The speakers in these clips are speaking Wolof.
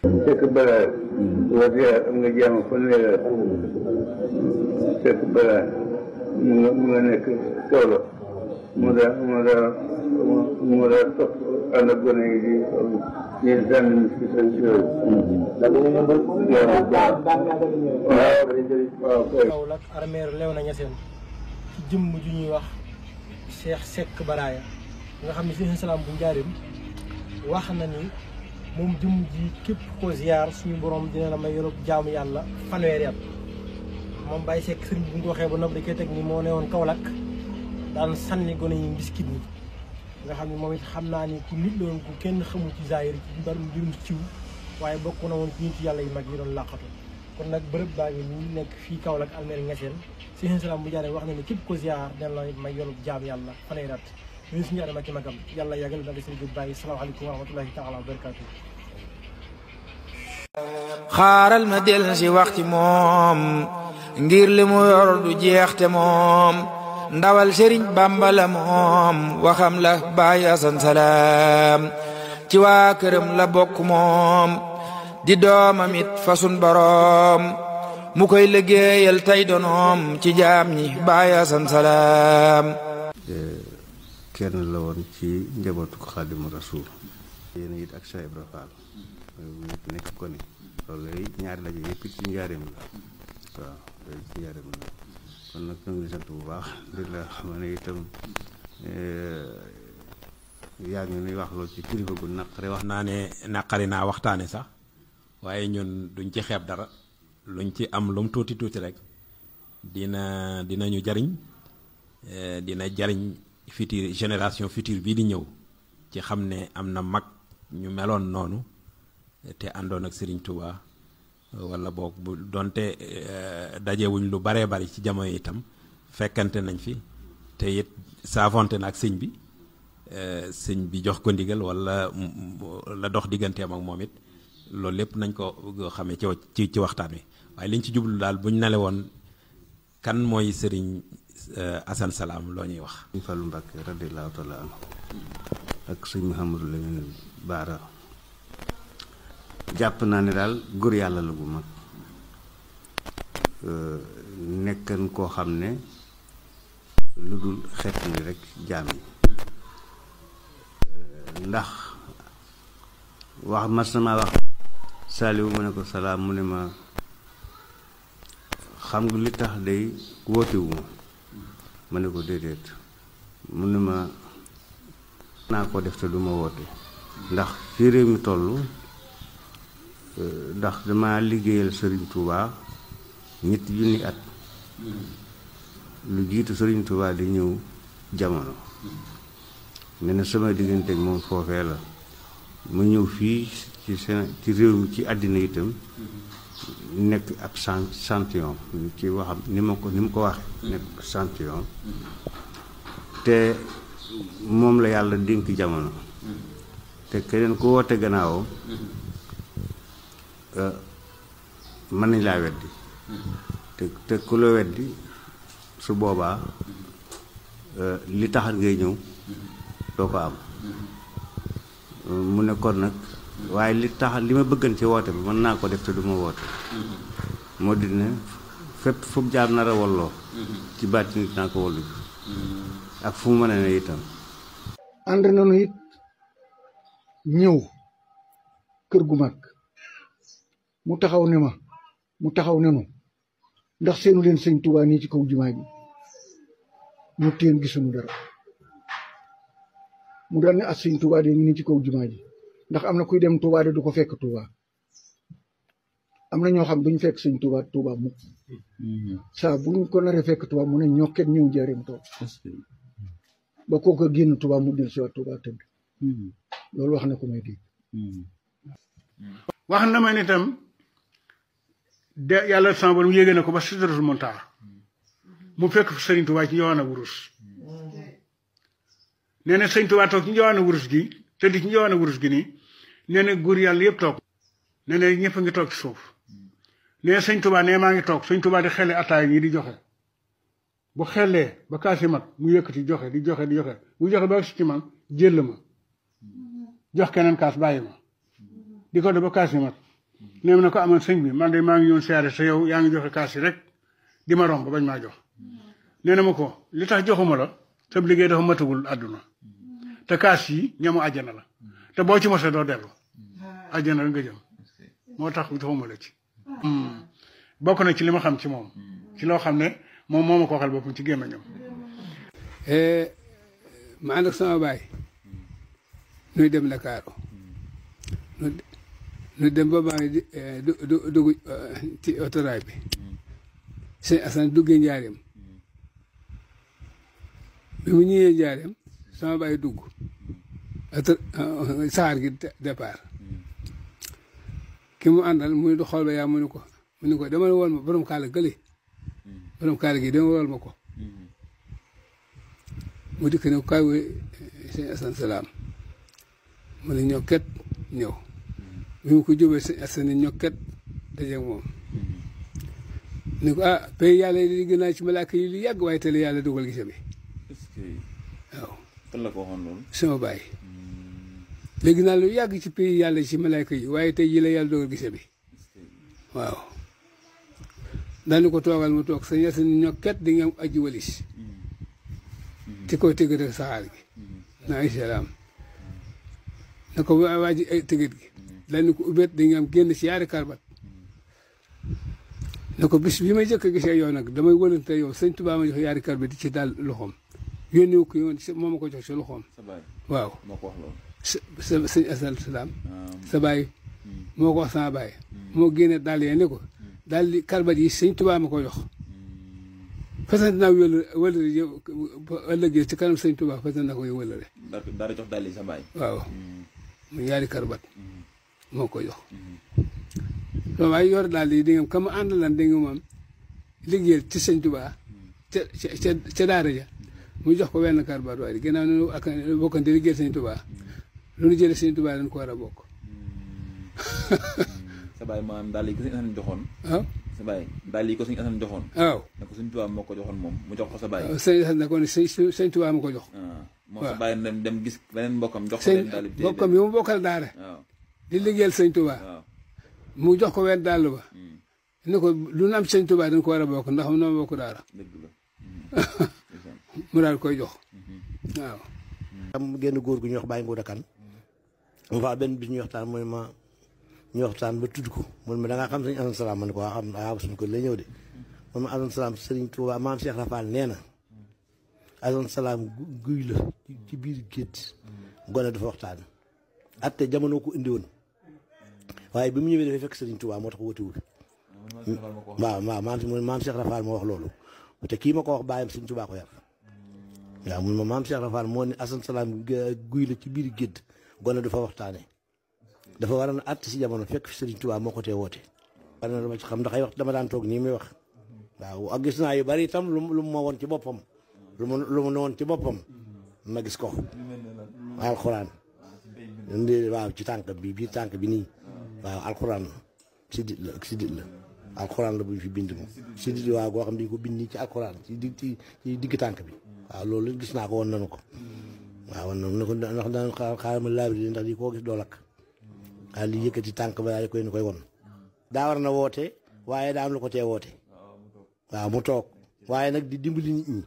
fekk balaa woote am nga jàmm fanweeri at fekk balaa mu nga nekk toolo mu daa topp ànd ak gone yi di ñeen sànni si seen yooyu. waaw Kaolack armeeru Léona Niassène ci jëmm ju ñuy wax Cheikh Seck Baraaya nga xam ne fi salaam bu njaarim wax na ni moom jëmm ji képp ko ziar suñu borom dina la may yorob jaamu yàlla fanweeri at moom Baye Seck sëriñ bi bu ñu ko waxee ba noppi da koy teg ni moo ne woon Kaolack daan sànni gone yi mbiskit ni nga xam ne moom it xam naa ni ku nit la woon ku kenn xamul ci zaahir ci mbirum ciw waaye bokk na woon ci nit yàlla yu mag yi doon làqatu kon nag bërëb baa ngi nii nekk fii Kaolack armeeru Niassène si salaam bu jaaree wax na ni képp ko ziar dina la may yorob jaamu yàlla fanweeri at ñun suñu adama ci magam yàlla yàggal daal di seen gud bàyyi salaamaaleykum wa rahmatullahi taala wa barakaatu. xaaral ma del si wax ci moom ngir li mu yor du jeex te moom ndawal Sëriñ Bàmba la moom waxam la Baay Asan Salaam ci waa këram la bokk moom di doomam it fa sun boroom mu koy liggéeyal tey donoom ci jaam ñi Baay Asan Salaam. kenn la woon ci njabootu Xaadimu Rasuul yéen it ak Cheikh Ibra Fall nekk ko ni loolu lay ñaari laje yëpp ci njaareem la waaw loolu ci njaareem la kon nag ñu ngi sant bu baax di la xam ne itam yaa ngi nuy wax loolu ci kilifa gu naqare wax naa ne naqari naa waxtaane sax waaye ñun duñ ci xeeb dara luñ ci am lu mu tuuti tuuti rek dinañu jariñ dina jariñ futur génération future bii di ñëw ci xam ne am na mag ñu meloon noonu te àndoon ak Serigne Touba wala boog bu donte dajewuñ lu baree bari ci jamono itam fekkante nañ fi te it saavonte na ak sëñ bi jox ko ndigal wala la dox digganteem ak moom it loolu lépp nañ ko xamee ci waxtaan wi waaye liñ ci jublu daal buñ nale woon kan mooy Serigne Asan Salaam loo ñuy wax. sëñ Fallu Mbàkke radiyallaahu taala anhu ak sëñ Mouhamadou Lamine Baara jàpp naa ne daal góor yàlla la bu mag nekkan koo xam ne lu dul xeet ni rek jaam yi ndax wax mas na maa wax Saaliwu mu ne ko salaam mu ne ma xam nga li tax day wootewu ma ne ko déedéet mu ne ma naa ko def te du ma woote ndax fii réew mi toll ndax dama liggéeyal Serigne Touba ñetti junni at lu jiitu Serigne Touba di ñëw jamono ne na sama digganteeg moom foofee la mu ñëw fii ci réew mi ci àddina itam nekk ab champion ci waxam ni mu ko waxe nekk champion te moom la yàlla dénk jamono te keneen ku woote gannaawam mën nañ laa weddi te ku la weddi su boobaa li taxat ngay ñëw doo ko am mu ne kon nag waaye li tax li ma bëggan ci woote bi mën naa ko def te du ma woote moo di ne fépp fu jaam nar a walloo ci baati nit naa ko wallu ak fu mu mën a ne itam ànd nañu it ñëw kër gu mag mu taxaw ne nu ndax seenu leen sëñ Tuubaa nii ci kaw jumaa ji ñu téen gisuñu dara mu daan ne ak sëñ Tuubaa de ñu nii ci kaw jumaa ji ndax am na kuy dem Tuubaa de du ko fekk Tuubaa am na ñoo xam duñ fekk sëñ Tuubaa mukk saa buñ ko naree fekk Tuubaa mu ne ñokket ñëw jaareem toog ba kooku génn Tuubaa mu del si waat Tuubaa tëdd loolu wax na ko may dégg wax na ma ne itam de yàlla sama borom yéege na ko ba Sidratul Muntaha mu fekk fi Sëriñ Tuubaa ci njowaana wurus nee na Sëriñ Tuubaa toog ci njowaana wurus gi tëdd ci njowaana wurus gi nii nee na góor yàlla yëpp toog nee na ñëpp a ngi toog ci suuf nee na Sëriñ Tuubaa nee maa ngi toog Sëriñ Tuubaa di xelle ataay yi di joxe bu xellee ba kaasi mat mu yëkkati joxe di joxe mu joxe ba si ci man jël ma jox keneen kaas bàyyi ma di ko def ba kaasi mat nee na ko amoon sëñ bi man de maa ngi yoon siyaare sa yow yaa ngi joxe kaas yi rek di ma romb bañ maa jox nee na ma ko li tax joxuma la sa liggéey dafa matagul àdduna te kaas yi ñamu àjjana la te boo ci mosee doo dellu àjjana nga jëm moo tax joxuma la ci bokk na ci li ma xam ci moom ci loo xam ne moom moo ma ko waxal boppam ci gémmiñam ma ànd ak sama baay nuy dem Ndakaaru nu dem ba maa ngi dugg ci autorail bi sëñ Assane duggee Njaareem bi mu ñëwee Njaareem sama baay dugg saxaar gi départ ki mu àndal muy du xool ba yaa mu ne ko dama wool ma borom kaala gële borom kaala gi dama wool ma ko mu dikk ne kaay woy sëñ Assane salaam mu ne ñokket ñëw bi mu ko jóbee sëñ Assane ñokket dajeeg moom ni ko pay yàlla yi gën naa ci malaaka yi lu yàgg waaye tele yàlla dugal gise bi waaw kan la ko waxoon loolu sama baay léegi naa lu yàgg ci pays yàlla ci malaaka yi waaye tey jii la yàlla dogal gise bi waaw daanu ko toogal mu toog sëñ Assane ñokket di nga am aji walis ci kaw tëgg rek saxaar gi naa salaam na ko waa ji ay tëggat gi dañu ko ubbeet di nga am génn ci yaari karbat na ko bis bi may jëkk a gisee yow nag damay wëlante yow sëñ Tuubaa ma jox yaari karbat di ci daal loxoom yónni ko yoon moo ma ko jox ci loxoom waaw sëñ Assane salaam sa baay moo ko wax sama baay moo génne daal yee ne ko daal di karbat yi sëñ Tuubaa ma ko jox fasante naa wëlëre yow ëllëgee ci kanam sëñ Tuubaa fasante naa ko yow wëlëre dara jox daal yi sa baay waaw mu yaari karbat moo ko jox so waaye yor daal yi di nga kam àndalan di nga moom liggéeyal ci sëñ Tuubaa ca daara ja mu jox ko wenn karbat waaye ginnaaw nu ak bokkante liggéeyal sëñ Tuubaa lu nu jële sëñ Tuubaa dañ ko war a bokk sa baay maanaam daal yi ko sëñ Assane joxoon waaw sa baay daal yi ko sëñ Assane joxoon waaw ne ko sëñ Tuubaa moo ko joxoon moom mu jox ko sa baay sëñ Assane ne ko ne sëñ Tuubaa ma ko jox moom sa baay dem gis beneen mbokkam jox ko sëñ leen daal yi bokkam yi mu bokkal daara di liggéeyal sëñ Tuubaa mu jox ko wenn dàll ba ne ko lu nu am sëñ Tuubaa dañ ko war a bokk ndax am noo bokk daara mu daal koy jox waaw am génn góor gu ñuy wax Baye Ngouda Kane mu fa benn bis ñuy waxtaan mooy ma ñu waxtaan ba tudd ko mun ma da ngaa xam sëñ Assane salaam ma ne ko waa xam waaw suñ ko lay ñëw de mun ma Assane salaam sëriñ Tuubaa maam Cheikh Rafal nee na Assane salaam guy la ci biir gétt gone dafa waxtaan atte jamono ko indi woon waaye bi mu ñëwee dafay fekk sëriñ Tuubaa moo tax wóotiwul waaw maam Cheikh Rafal moo wax loolu te kii ma ko wax bàyyam sëriñ Tuubaa ko yar waaw mun ma maam Cheikh Rafal moo ne Assane salaam guy la ci biir gétt gone dafa waxtaane dafa war a àtt si jamono fekk fi sëriñ Tuubaa moo ko tee woote war na lu ma ci xam ndax ay wax dama daan toog nii muy wax waaw ak gis naa yu bari itam lu mu ma woon ci boppam lu mu woon ci boppam ma gis ko alxuraan waaw ci tànk bi biir tànk bi nii waaw alxuraan sidit la ak sidit la alxuraan la bu ñu fi bind moom sidit waaw goo xam ne dañu ko bind nii ci alxuraan ci digg tànk bi waaw loolu gis naa ko woon nanu ko waaw woon nanu ko ndax daan xaaral ma laabiri ndax di koo gis doo lakk waaw li yëkkati tànk ba daal koy ni koy won daa war na woote waaye daa am lu ko tee woote waaw mu toog waaye nag di dimbali nit ñi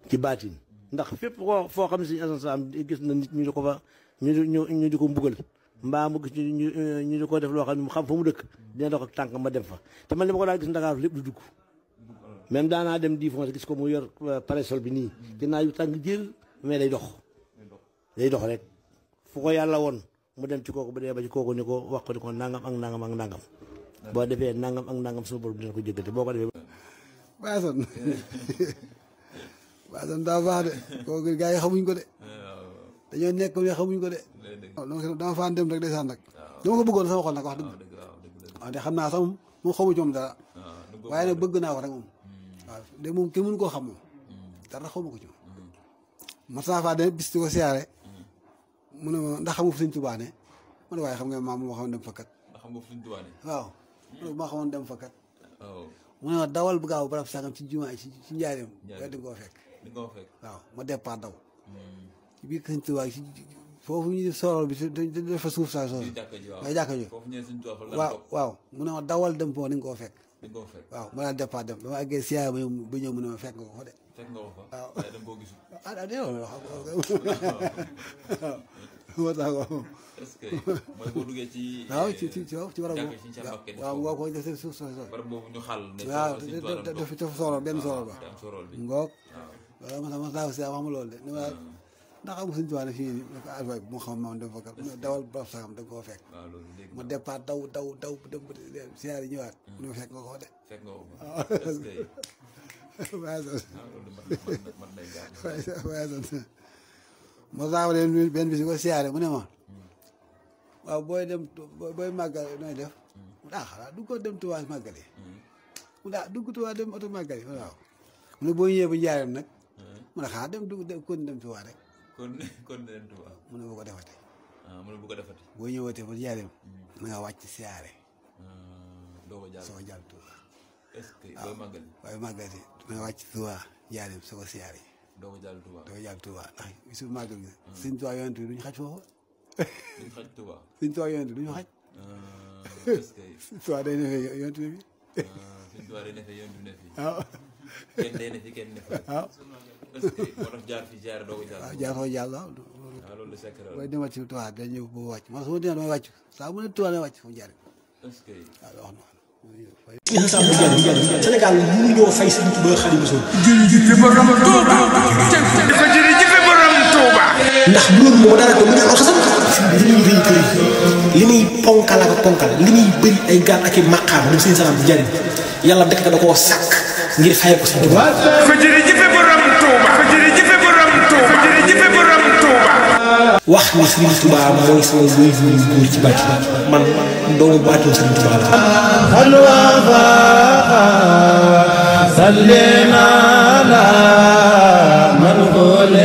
ci baatin ndax fépp foo xam ne sëñ Assane salaam gis na nit ñu di ko fa ñu di ko mbugal mbaa mu gis ñu di ko def loo xam ne mu xam fa mu dëkk dina dox ak tànk ma dem fa te man li ma ko daal gis Ndakaaru lépp du dugg même daanaa dem di fonce gis ko mu yor parasol bi nii dinaa yu tàng jël mais day dox rek fu ko yàlla woon mu dem ci kooku ba dee ba ci kooku ni ko wax ko ni ko nangam ak nangam ak nangam boo defee nangam ak nangam suñu borom dina ko jéggate boo ko defee Assane daa baax de kooku gars yi xamuñ ko de dañoo nekk mais xamuñ ko de donc dama faan dem rek ndeysaan nag dama ko bëggoon sama xol nag wax dëgg waaw de xam naa sax moom xamu ci moom dara waaye nag bëgg naa ko rek moom waaw de moom kenn mënu koo xam moom dara xamu ko ci moom ma saa faa dem bis di ko siyaare mu ne ma ndax xamu fu Sëñ Tuubaa ne ma ne waaye xam nga maam moo xamoon dem fakkat waaw maa xamoon dem fakkat mu ne ma dawal bu gaaw barab sangam ci jumaa ci njaareem di nga koo fekk waaw ma départ daw ci biir Sëñ Tuubaa ci foofu ñu def sorol bi dafa suuf saa soosu waaye jàkka ji waaw mu ne ma dawal dem foofu ni nga koo fekk waaw ma daan départ dem dama àggee siyaare ba ñëw mu ne ma fekk nga ko fa de waaw moo tax est-ce que mooy boo duggee ci waaw ci war a waaw ngoo ko def suuf soosu waaw dafa sorol benn sorol ba ngoog waaw ma saa si wax ma loolu de ni ma ndax amul suñu tubaab ne fii nii alfay moo xam moom dafa fakal dawal barab saxam da nga koo fekk ma départ daw dem siyaar yi ñëwaat mu ne fekk nga ko de moo saa leen benn bis ko siyaare mu ne ma waaw booy dem booy màggal nooy def mu xanaa du ko dem Tuubaa màggal yi mu dugg Tuubaa dem oto màggal yi waaw mu ne boo ñëwee ba njaareem nag mu ne xanaa dem kon dem Tuubaa rek kon dem Tuubaa mu ne bu ko defati mu ne bu ko defati boo ñëwatee ba njaareem na nga wàcc siyaare doo ko jàll Tuubaa est-ce que booy màggal waaye màggal yi na nga wàcc Tuubaa njaareem soo ko siyaare doo ko jàll Tuubaa ndax su màggal gi Sëñ Tuubaa yonent bi duñu xaj foofu duñu xaj Tuubaa Sëñ Tuubaa yonent duñu xaj est-ce que Sëñ Tuubaa day ne fee yonent bi Sëñ Tuubaa day ne fee yonent bi ne fi waaw kenn day ne fi kenn ne fi waaw est-ce que moo tax jaar fi jaar doo ko jàll waaw jaar foo jàll waaw loolu c'est que booy demal ci Tuubaa day ñëw boo wàcc man su ma demee damay wàcc saa mu ne Tuubaa damay wàcc foofu jaar est-ce que waaw wax na Sénégal mënuñoo fay Sëriñ Tuubaa Xaadimu Rasuul jërëjëf borom Touba ko jërëjëf borom Touba ndax loolu moo dara ko mu ne oto sax li muy rëy kër li muy ponkal ak ponkal li muy bëri ay gaal ak i maqaam moom Sëriñ Salaam di jariñ yàlla dekk da koo sàkk ngir fay ko Sëriñ Tuubaa ko jërëjëf borom Touba ko jërëjëf borom Touba jërëjëf borom Touba wax ni Sëriñ Tuubaa mooy sama wéy wu góor ci bàtt man doomu baatoo Sëriñ Tuubaa la صلينا على من قل